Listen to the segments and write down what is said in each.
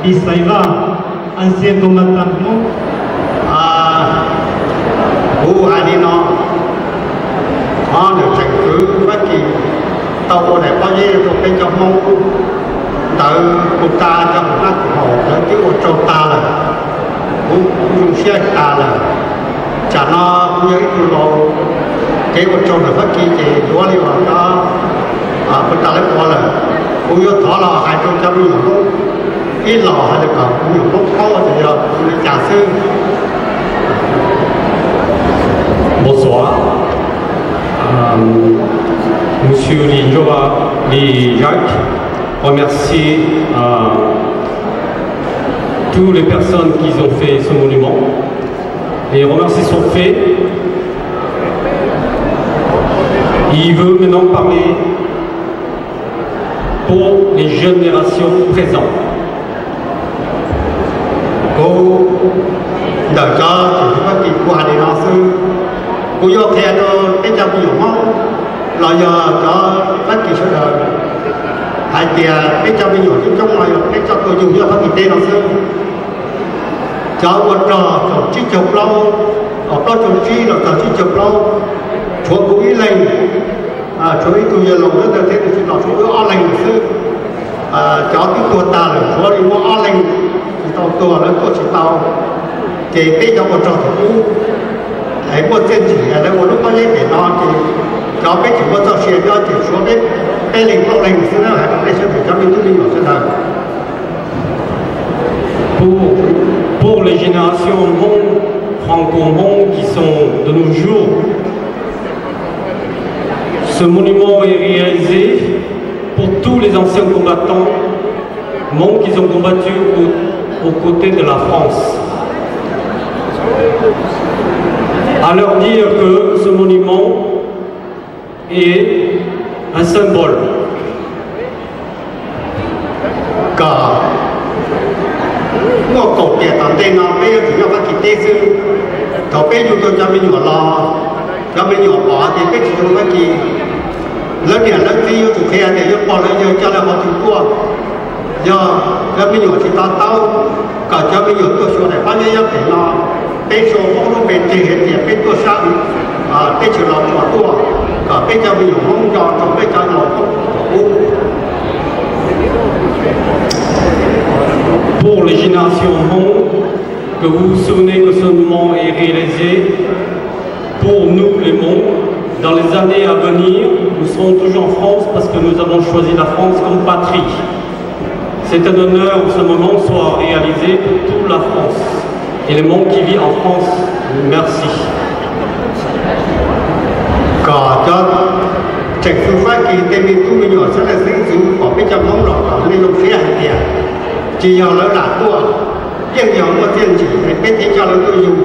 Isaiva, ancien combattant Hmoob. Kuv hais li no, ob ntawm tseem kwv Fab Kis tau ua daim pob zeb rau peb cov Hmoob ntawd, kuv tas cov hauv hnab kwv haus ntawd twb ua rau tas lawm, kuv zoo siab tas lawm. Tsam no kuv yog ib tug laus, kev ua rau ntawm Fab Kis ces yuav li uas cov kuv tas lawv ua lawm. Kuv yuav thov los hais rau cov me nyuam Hmoob ib los hais tias kom me nyuam Hmoob paub tias yog li cas xwb. Bonsoir. Euh, Monsieur Li Jova, Li Jacques remercie, euh, toutes les personnes qui ont fait ce monument. Et remercie son fait. Il veut maintenant parler pour les générations présentes. Kuv ntawm cov tseem kwv Fab Kis kuv hais li no xwb. Kuv yuav qhia rau peb cov me nyuam Hmoob los yog cov Fab Kis sawv daws hais tias peb cov me nyuam coob coob no yog peb cov tuaj yug nyob Fab Kis teb no xwb. Cov ua rog thaum tsib caug plaub, plaub caug tsib los txog tsib caug plaub, tshuav kuv ib leeg, tshuav ib tug yawg laus nyob ntawd thiab, tab sis los tshuav wb ob leeg lawm xwb. Cov twb tuag tag lawm, tshuav li muaj ob leeg tsis tau tuag, lawv tuaj tsis tau. Ces peb cov ua rog thaum ub es muaj txiaj ntsim lawv ua lub pob zeb pem no ces cov peb tsis muaj txoj sia nyob ces tshuav peb, peb leeg plaub leeg xwb na, hais rau nej sawv daws cov me tub me nyuam sawv daws. Pour, pour les générations Hmong, franco-Hmong qui sont de nos jours, ce monument est réalisé pour tous les anciens combattants Hmong qui ont combattu au, aux côtés de la France. À leur dire que ce monument est un symbole. Kom muaj kaum tiam tom ntej no peb yuav tsum nyob Fab Kis teb xwb. Thaum peb yug tau cov me nyuam los, cov me nyuam pom tias peb tsis yug Fab Kis, lawv niam lawv txiv yuav tsum qhia tias yuav pog lawv yawg coj lawv qhov twg tuaj. Yog cov me nyuam tsis to taub, kom cov me nyuam tuaj xyuas daim pob zeb nyob pem no, peb sau Hmoob lub npe tseg hais tias peb tuaj sab teb chaws Los Tsuas tuaj, kom peb cov me nyuam Hmoob nco rau peb cov laus Hmoob thaum ub. Pour les générations Hmong, que vous vous souvenez que ce monument est réalisé pour nous les Hmong. Dans les années à venir, nous serons toujours en France parce que nous avons choisi la France comme patrie. C'est un honneur en ce moment soit réalisé pour toute la France et les Hmong qui vivent en France. Merci. Kom cov tseem kwv Fab Kis tej me tub me nyuam sawv daws xeeb ntxwv pom peb cov Hmoob los kom nej zoo siab hais tias tsis yog lawv lam tuaj, yeej yog muaj txiaj ntsim es peb thiaj coj lawv tuaj yug.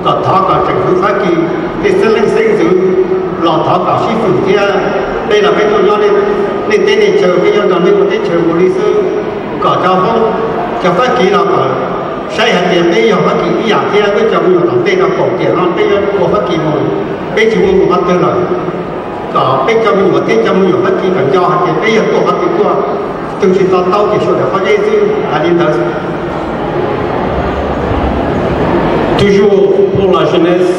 Kom thov kom tseem kwv Fab Kis tej xeeb leej xeeb ntxwv los thov kom sib fwm thiab. Peb los peb tuaj nyob nej teb nej chaws, peb nyob nrog nej ua teb chaws mus li xwb. Kom cov Hmoob, cov Fab Kis los kom saib hais tias peb yog Fab Kis ib yam thiab. Peb cov me nyuam tom ntej no kaum tiam no peb yuav ua Fab Kis mus, peb tsis muaj mus qhov twg lawm. Kom peb cov me nyuam thiab cov me nyuam Fab Kis kom nco hais tias peb yog tuaj qhov twg tuaj, twg tsis to taub ces sau daim pob zeb xwb, hais li ntawd. Toujours pour la jeunesse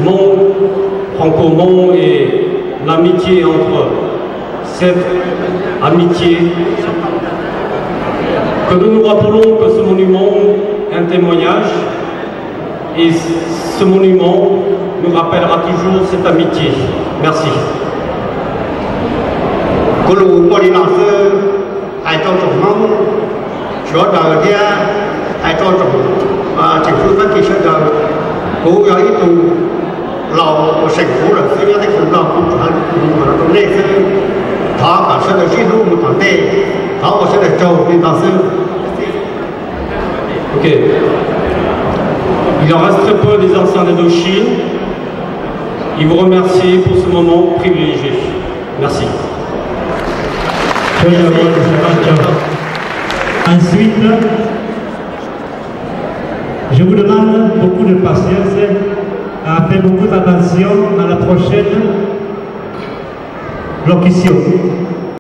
Hmong, franco-Hmong et l'amitié entre cette amitié, que nous nous rappelons que ce monument est un témoignage et ce monument nous rappellera toujours cette amitié. Merci. Kuv lus muaj li no xwb, hais rau tsoom Hmoob sawv daws thiab hais rau tsoom tseem kwv Fab Kis sawv daws. Kuv yog ib tug laus uas seem kuv lawm xwb nyob teb chaws Nplog, kuv tsuas hais li no rau nej xwb. Thov kom sawv daws sib hlub mus tom ntej, thov ua sawv daws tsaug li no xwb. Ok. Il en reste très peu des anciens d'Indochine. Il vous remercie pour ce moment privilégié. Merci. Ensuite, je vous demande beaucoup de patience, à faire beaucoup attention à la prochaine locution.